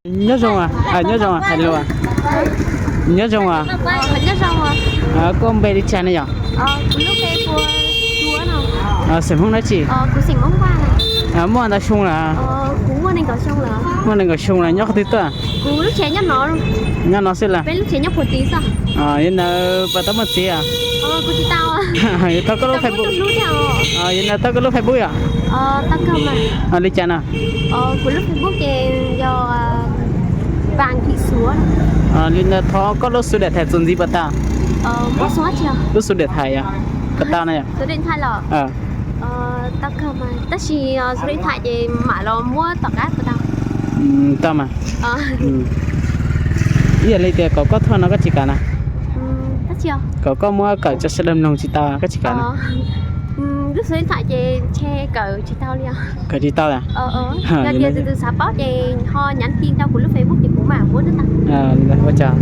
Nyob zoo, nyob zoo hais lus. Nyob zoo. Koj npe li cas ne yom? Xeem Hmoob dab tsi? Muaj ntau xyoo lawm? Muaj nees nkaum xyoo lawm. Nyob qhov twg tuaj? Nyob no xwb lawm? Yog ntawd puas tau muaj txiv? Thov koj lub Facebook. Yog ntawd thov koj lub Facebook yom? Li cas no? Li ntawd thov koj lub số điện thoại txuas ntxiv puas tau? Lub số điện thoại yom, puas tau na yom? Tau mas. Ib yam li tias kom koj thuaj no koj tsis kam na? Kom koj muab kawm tso sawv daws mloog tsis tau koj tsis kam na? Kawm tsis tau. Ua tsaug.